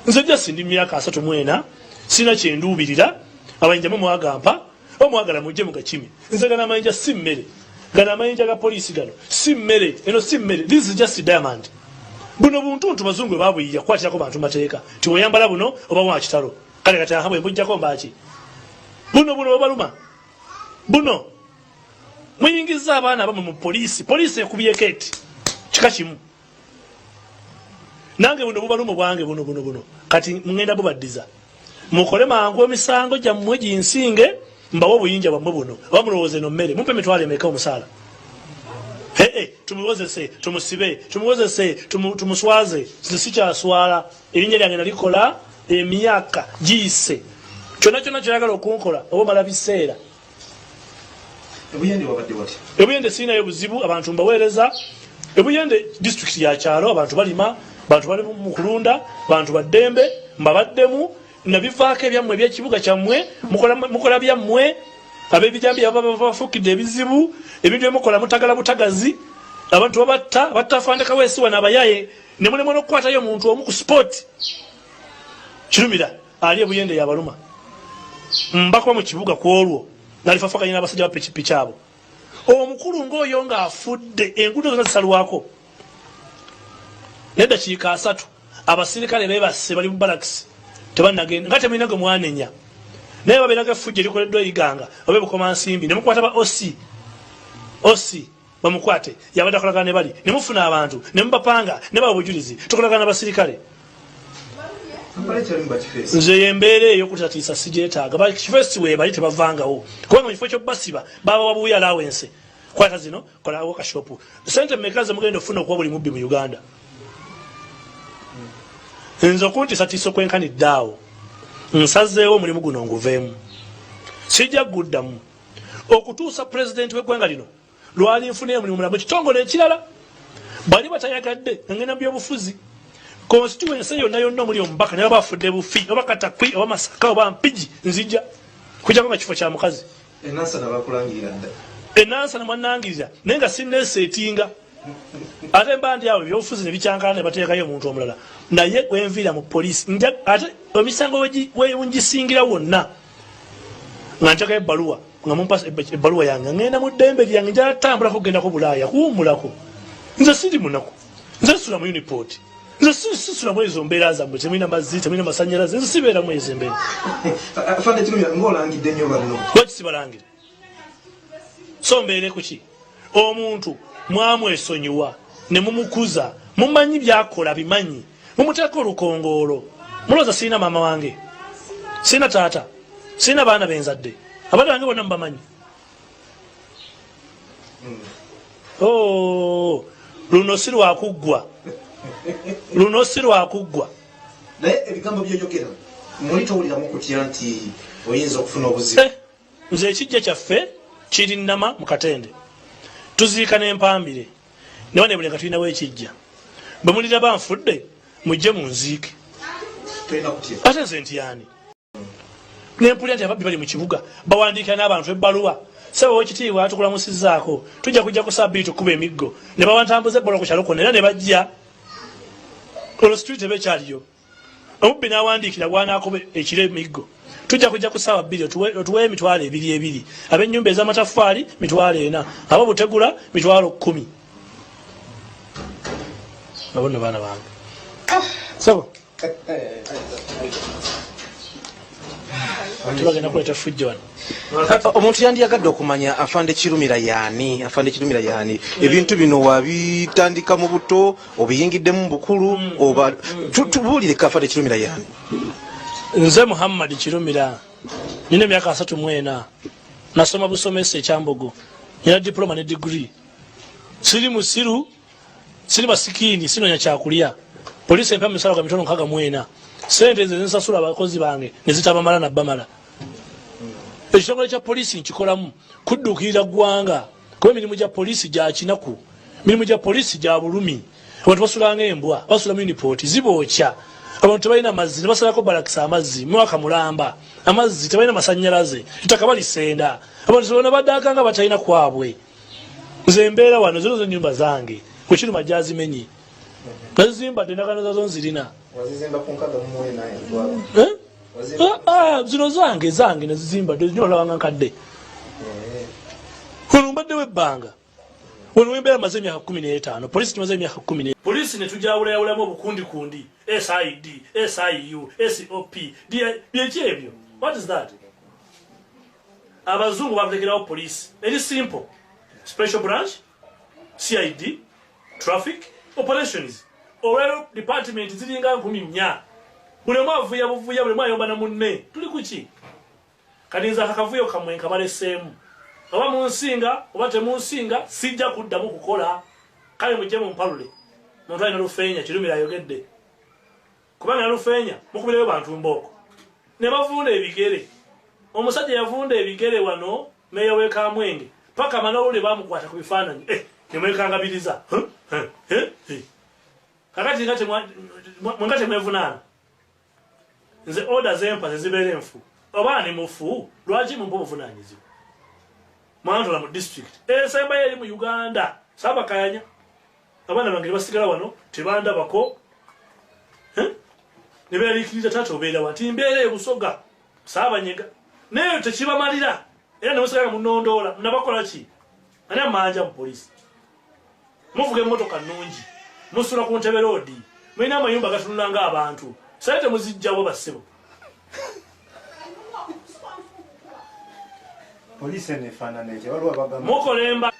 Nze jasi ndi myaka 34, sirina kyenduubirira. Amayinja mwe mwagampa, omwagala mujje mugakime. Nze gano amayinja si mmere, gano amayinja ga poliisi gano si mmere, eno si mmere, this is just diamond. Buno buntuntu bazungu bwe babuyiya kukwatirako bantu mateeka, ti weyambala buno oba wa kitalo. Kale kati aha bwe mbujjako mbaaki? Buno buno bubaluma buno. Muyingizza abaana abamwe mu poliisi, poliisi ekubyeko eti kika kimu. Nange buno bubaluma bwange buno buno buno, kati ngenda bubaddiza. Mukole mangu emisango gyammwe ginsinge, mbawe obuyinja bwammwe buno. Oba mulowooza eno mmere? Mumpe emitwalo emeka omusaala? Ee, tumuwozese tumusibe, tumuwozese tumuswaze. Nze sikyaswala, erinnya lyange nalikola emyaka giyise. Kyonna kyonna kyoyagala okunkola oba omala biseera. Ebuyende sirinayo buzibu, abantu mbaweereza. Ebuyende disitulikiti ya kyalo, abantu balima, abantu bali mu kulunda, bantu baddembe, mbabaddemu. Nabivaako ebyammwe ebyekibuga kyammwe, mukola byammwe. Ab'ebijambiya baba bafuukidde ebizibu, ebintu byemukola mutagala butagazi, abantu babatta, batta afande Kaweesi wano abayaye, ne mulemwa n'okukwatayo omuntu omu ku spot. Kirumira ali ebuyende yabaluma, mbakuba mu kibuga ku olwo nalifafaganya n'abasajja ba pikipiki abo. Omukulu ng'oyo ng'afudde, enguudo zonna zisalwako neddakiika 30, abasirikale bebasse bali mu balakisi tebanagenda, nga temulina gwe mwanenya. Naye babeeraga effujjo erikoleddwa Iganga oba ebukomansimbi, ne mukwata ba OC, OC bamukwate yabadde akolagana ne bali, ne mufuna abantu ne mubapanga ne bawa obujulizi, tukolagana n'abasirikale. Nze yembeera eyo okutatiisa sigyetaaga. Bakifesi webali tebavangawo, kubanga mu kifo ky'okubasiba babawa buwi alawense. Kwata zino, kolawo kashopu. Sente mmeka zemugenda okufuna okuwa buli mubbi mu Uganda? Nze okuntiisatiisa okwenkanidde awo, nsazeewo omulimu guno nguveemu, sijja guddamu okutuusa pulezidenti w'eggwanga lino lwali nfuna omulimu mulala mu kitongole ekirala. Bali batayagadde ngenda mu byobufuzi. Constituency yonna yonna omuli omubaka, naye bafudde bufi, oba Katakwi oba Masaka oba Mpigi, nzija kujjako nga kifo kya mukazi. Enansana mwanangirira, naye nga sineeseetinga. Ate mba ndi awo ebyobufuzi ne bikyankala ne bateekayo omuntu omulala, naye gwenviira mu poliisi. Ate emisango wengisingira wonna nga ntekayo ebbaluwa, nga mumpa ebbaluwa yange, ngenda mu ddembe lyange, njala tambulako kugendako Bulaaya kuwummulako. Nze siri munaku, nze sula mu uniport, nze sisula mu ezo mbeera zammwe, temulina mazzi, temulina masanyalaze, nze sibeera mu ezo embeera. Lwaki sibalangira? So mbeere kuki? Omuntu mwamwesonyiwa ne mumukuza, mumanyi byakola, bimanyi, mumuteeka olukongoolo. Mulowooza sirina maama wange, sirina taata, sirina baana benzadde? Abaana bange bonna mubamanyi. Oh, luno si lwakuggwa, luno si lwakuggwa. Naye ebigambo byoyogera muli towuliramu kutya nti oyinza okufuna obuzibu? Nze ekijja kyaffe kiri Nnama mu Katende, tuziika n'empambire newanebule nga tulinawo ekijja. Bwe muliraba nfudde, mujje munziike. Ate nze nti yani nempulira nti ababbi bali mu kibuga, bawandiikira n'abantu ebbaluwa: "Saba owekitiibwa, tukulamusizaako, tujja kujja ku sabiiti okukuba emiggo." Ne bawantambuza ebbaluwa ku kyalo kwonna, era ne bajja olwo street eba ekyaliyo. Omubbi n'awandiikira gwanakuba ekiro emiggo: "Tujja kujja ku ssaawa 2, otuweyo 20,000 20, ab'ennyumba ez'amataffaali 40,000, abo butegula 10,000." Abo nno baana bange sabo. Tebagenda kuleeta fujjo wano. Omuntu yandiyagadde okumanya Afande Kirumira yaani? Afande Kirumira yaani? Ebintu bino wabitandika mu buto, obiyingiddemu mu bukulu, oba tubuulireko Afande Kirumira yaani? Nze Muhammad Kirumira, nina emyaka 34, nasoma busomesa ekyambogo, nina diploma ne degree. Siri musiru, siri masikiini, sinonya kyakulya. Poliisi empa emisala gwa mitono 64. Sente ezo zensasula abakozi bange nezitabamala nabamala. Ekitongole kya poliisi nkikolamu kudduukirira ggwanga, kuba emirimu gya poliisi gya kinaku, emirimu gya poliisi gya bulumi. Abantu basula ng'embwa, basula mu unipooti zibookya, abantu tebalina mazzi, ne basalako balakisa amazzi mwaka mulamba, amazzi tebalina, masanyalaze, ettaka balisenda, abantu bona badaaka nga batalina kwabwe. Nze embeera wano, zino zenyumba zange, kukiruma gyazimenye, nazizimbadde, endagaano zazo nzirina. Eh? Ah, ah, zino zange zange nazizimbadde, zino olabanga nkadde. Wano mbaddewo ebbanga, wano wembeera maze emyaka 15, polisi tumaze emyaka 10. Polisi netujawulayawulamu obukundikundi, SID, SIU, SOP, byeki ebyo? What is that? Abazungu batekerawo poliisi eri simple: special branch, CID, traffic, operations. Olwero department ziringa 4,000, buli omu avuya buvuya, buli omu ayomba na munne. Tuli kuki kati? Nze akakavuyo kamwe nkabaleseemu, oba munsinga oba temunsinga, sijja kuddamu kukola. Kale mujje mumpalule muntu alina lufeenya. Kirumira ayogedde, kubanga nalufeenya mukubirayo bantu mbooko ne bavunda ebigere. Omusajja yavunda ebigere wano, meeya w'e Kamwenge, paka manawulire bamukwata ku bifaananyi, eh, nemwekangabiriza. Kakati mwenga temwevunaana. Nze order zempa zezibeera enfu, oba ni mufu, lwaki mumpa obuvunanyizibwa? Mwantola mu district esembayo eri mu Uganda, saabakayanya. Abaana bange nebasigala wano tebandabako, ne beeraliikiriza, taata obeera wa? Nti mbeera ebusoga, saabanyega. Naye tekibamalira, era nemusigala nga munondoola. Nabakola ki? Ani amanja mu polisi? Muvuga emmotoka nnungi, musula ku ntebe roodi, mulina amayumba gatunula ng'abantu, saye temuzijjawo bassebo. Poliisi eno efaanana etya? Waliwo abagamba Mukolemba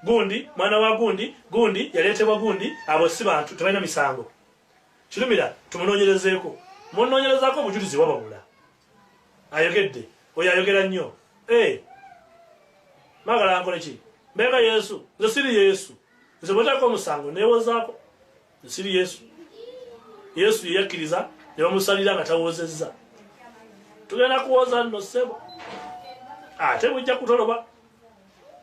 gundi mwana wa gundi, gundi yaleetebwa gundi. Abo si bantu, tebalina misango. Kirumira tumunoonyerezeeko, munoonyerezaako obujulizi wababula. Ayogedde oyo ayogera nnyo. Eh, magala nkole ki? Mbeera Yesu? Nze siri Yesu. Nze bwetako omusango newozaako, nze siri Yesu. Yesu yeyakkiriza ne bamusalira nga tawozezza. Tugenda kuwoza nno ssebo, ate bujja kutoloba,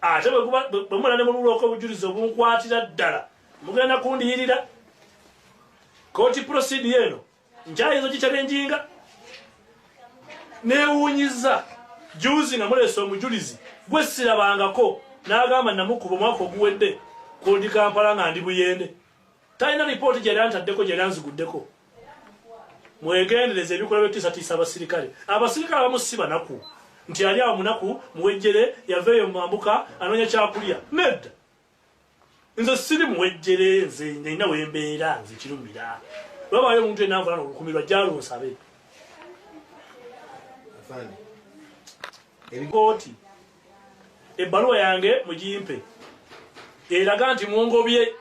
ate bwe mula ne mululwoko obujulizi obunkwatira ddala, mugenda kundiyirira. Kooti procedure eno nkyayinza okichallenginga. Neewuunyiza juzi nga muleese omujulizi gwe sirabangako, n'agamba namukuba omwaka oguwedde kundi Kampala nga ndi Buyende. Talina lipooti gyeyali antaddeko, gyeyali anziguddeko. Mwegendereza ebikolwa by'okutiisatiisa abasirikale. Abasirikale abamu si banaku nti ali awo munaku muwejjere yaveeyo mumambuka anoonya kyakulya. Nedda, nze siri muwejjere, nze nina wembeera. Nze Kirumira, wabayo omuntu enanvulana olukumi lwa jalunsabe. Kooti ebbaluwa yange mugimpe eraga nti mungobye.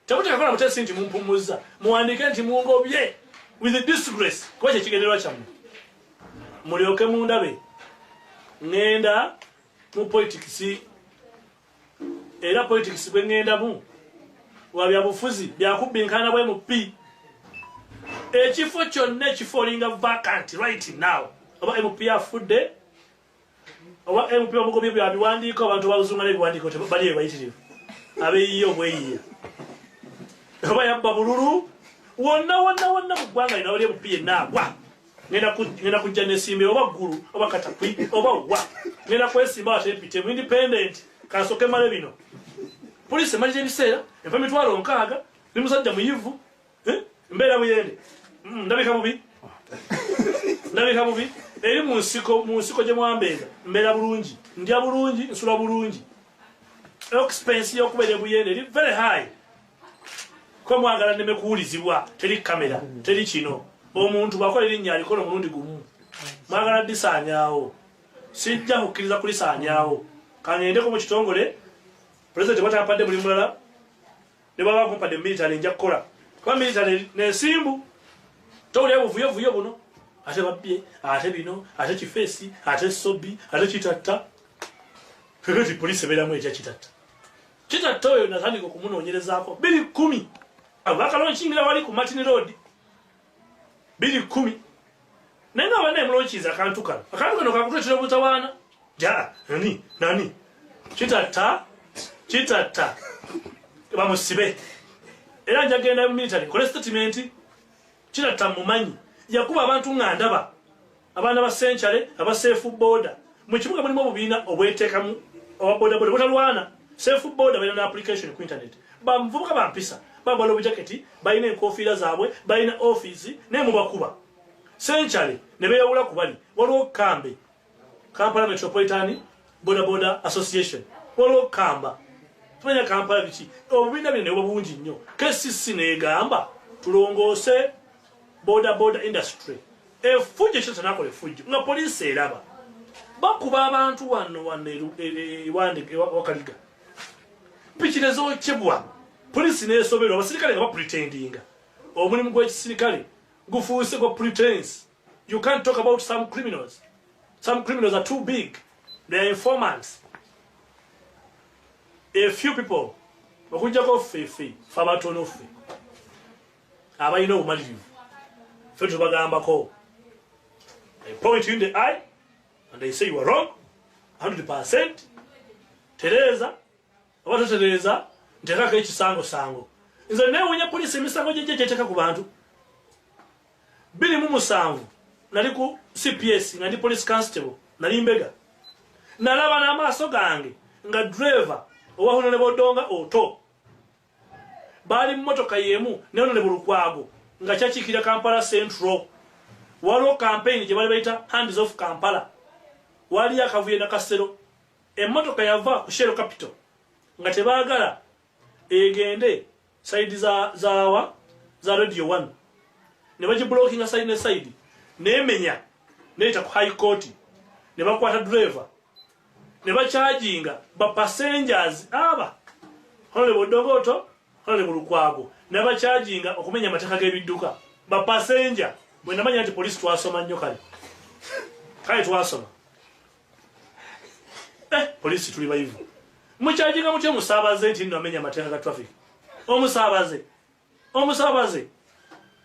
Temuteekakola mutesi nti mumpumuzza, muwandiike nti mungobye with disgrace, kuba kyekigendererwa kyammwe. Mulyoke mundabe ŋŋenda mu politics, era politics gwe ŋŋendamu wa byabufuzi byakubbinkana bwe mu p ekifo kyonna ekifo olinga vacant right now, oba MP afudde, oba MP omugobye bya biwandiiko. Abantu bazunga n'ebiwandiiko bali eyo bayitirivu, abeeyiye obweyiya, oba yabba bululu, wonna wonna wonna mu ggwanga lino awali MP yenna agwa, ngenda kujja nesimbe, oba Ggulu oba Katakwi oba wa, ngenda kwesimba ate mpite mu independent. Kansooke male bino. Poliisi emalira ebiseera empa 60,000. Ndi musajja muyivu, eh? Mbeera Buyende. Ndabika bubi, ndabika bubi eri mu nsiko, mu nsiko gye mwambeeza. Mbeera bulungi, ndya bulungi, nsula bulungi. Expense y'okubeera ebuyende eri very high, ko mwagala nneme kuwulizibwa. Teri kamera, teri kino. Omuntu bwakola erinnya alikola omulundi gumu. Mwagala disaanyaawo, sijja kukkiriza kulisaanyaawo. Kangendeko mu kitongole, pulezidenti bwatampadde mulimu mulala, ne baba bakumpadde military nja kukola, kuba military nensimbu towulira buvuyovuyo buno, ate babbye, ate bino, ate kifeesi, ate sobi, ate Kitatta. Kakati poliisi ebeeramu etya Kitatta? Kitatta oyo natandika okumunoonyerezaako 2010, abakalonkingira wali ku Martin Road 2010, naye nga bannaye mulonkinza akantu kano, akantu kano kakutuletera obutawaana. Ja nani nani Kitatta, Kitatta bamusibe, era njagenda mu military nkole statement. Kitatta mumanyi, yakuba abantu nga ndaba, abaana ba Senkyale aba safe boda. Mu kibuga mulimu obubiina obweteekamu oba boda boda butalwana. Safe boda balina na application ku internet, bamuvubuka bampisa, bambala obujaketi, balina enkofiira zaabwe, balina office, naye mubakuba. Senkyale ne beeyawula ku bali. Waliwo Kambe, Kampala Metropolitan Boda Boda Association, waliwo Kamba, tumanya Kampala biki, obubiina bino ne buba bungi nnyo. KCC neegamba tulongoose boda boda industry. Effujjo kyo nakola effujjo nga poliisi eraba, bakuba abantu wano wano ewande Wakaliga, piki nezokyebwa, poliisi nesoberwa, abasirikale nga bapretendinga. Omulimu gw'ekisirikale gufuuse gwa pretense. You can't talk about some criminals. Some criminals are too big, they are informants, a few people. Okujjako ffe ffe ffe abatono, ffe abalina obumalirivu, ffe tubagambako. I point you in the eye and I say you are wrong 100%. Tereeza oba totereeza, nteekako ekisangosango. Nze neewunya poliisi emisango gyejja gyeteeka ku bantu. 2007 nali ku CPS nga ndi police constable, nali mbega. Nalaba n'amaaso gange nga driver owa Honorable Odonga Otto baali mu motoka y'emu ne Honorable Lukwago nga kyakiikirira Kampala Central. Waliwo campaign gye bali bayita Hands Off Kampala, waliyo akavuyo nakasero. Emmotoka yava ku Shell Capital nga tebaagala egende side za zawa za Radio 1, ne bagiblockinga side ne side, nemenya neyita ku High Court, ne bakwata driver ne bacharginga ba passengers aba Honorable Odonga Otto, Honorable Lukwago, ne bacharginga okumenya amateeka g'ebidduka ba passenger. Bwe namanya nti police twasoma nnyo, kale kale twasoma, poliisi tuli bayivu. Mucharginga mutya omusaabaze nti nno amenya amateeka ga traffic? Omusaabaze, omusaabaze,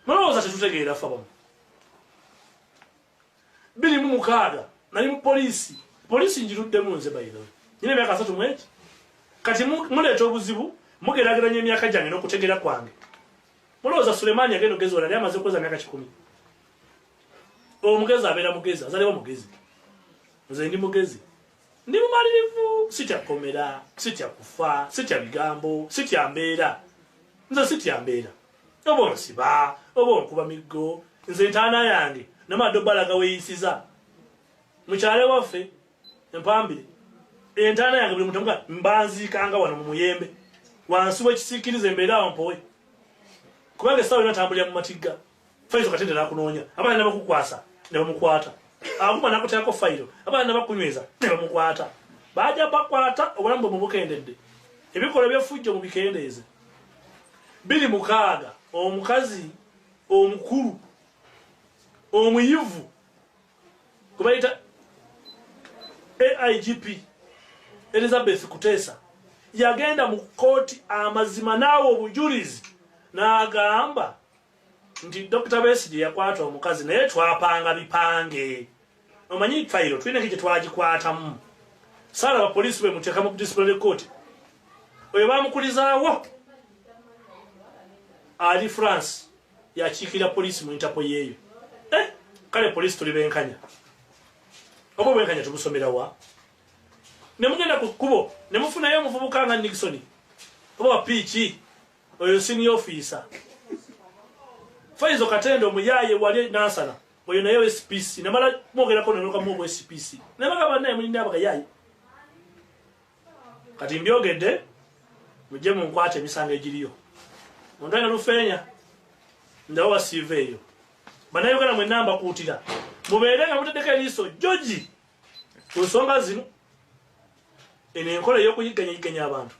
mulowooza tetutegeera ffe abamu? 2006 nali mu poliisi. Poliisi njiruddemu nze bayiro nyina emyaka 31 kati. Muleeta obuzibu, mugeraageranya emyaka gyange n'okutegeera kwange. Mulowooza Sulemaani agenda ogezi olali amaze kuweza myaka 100? Omugezi abeera mugezi, azalibwa mugezi. Nze ndi mugezi, ndi mumalirivu, sitya komera, sitya kufa, sitya bigambo, sitya mbeera. Nze sitya mbeera, oba onsiba oba onkuba miggo. Nze entaana yange namadde obbalaga weeyisiza mukyale waffe empambire. Entaana yange buli muntu amuga mbanziikanga wano mu muyembe wansi w'ekisiikirize, embeera awo mpowe, kubanga essaawa yonna tambulira mu matigga. Faizo Katende nakunoonya, abaana bakukwasa ne bamukwata, akuma nakuteekako fayiro, abaana bakunyweza ne bamukwata, bajja bakwata. Obulamu bwe mubukendedde, ebikolwa byefujjo mubikendeeze. 2006 omukazi omukulu omuyivu gwe bayita AIGP Elizabeth Kutesa yagenda mu kooti amazima naawe obujulizi n'agamba nti Dr. Besigye yakwata omukazi naye twapanga bipange. Omanyi fayiro tulina gye twagikwatamu. Saalaba poliisi bwe muteeka mu disciplinary court. Oyo bamukulizaawo ali France, yakiikirira poliisi mu Interpol yeeyo. Kale poliisi tuli benkanya, oba obwenkanya tubusomera wa? Ne mugenda ku kkubo ne mufunayo omuvubuka nga Nixon oba wa piiki, oyo senior officer Faizo Katende omuyaye wali Nansana, oyo naye SPC. Namala mwogerako nelokamu obwa SPC, nabagamba naye mulina abagayaye. Kati mbyogedde, mujje munkwate emisango egiriyo. Muntu alina lufeenya, ndawa wasiiva eyo. Bannayuganda mwenna mbakuutira, Mubeere nga mutaddeko eriiso joji ku nsonga zino. Eno enkola ey'okuyigganyayiganya abantu.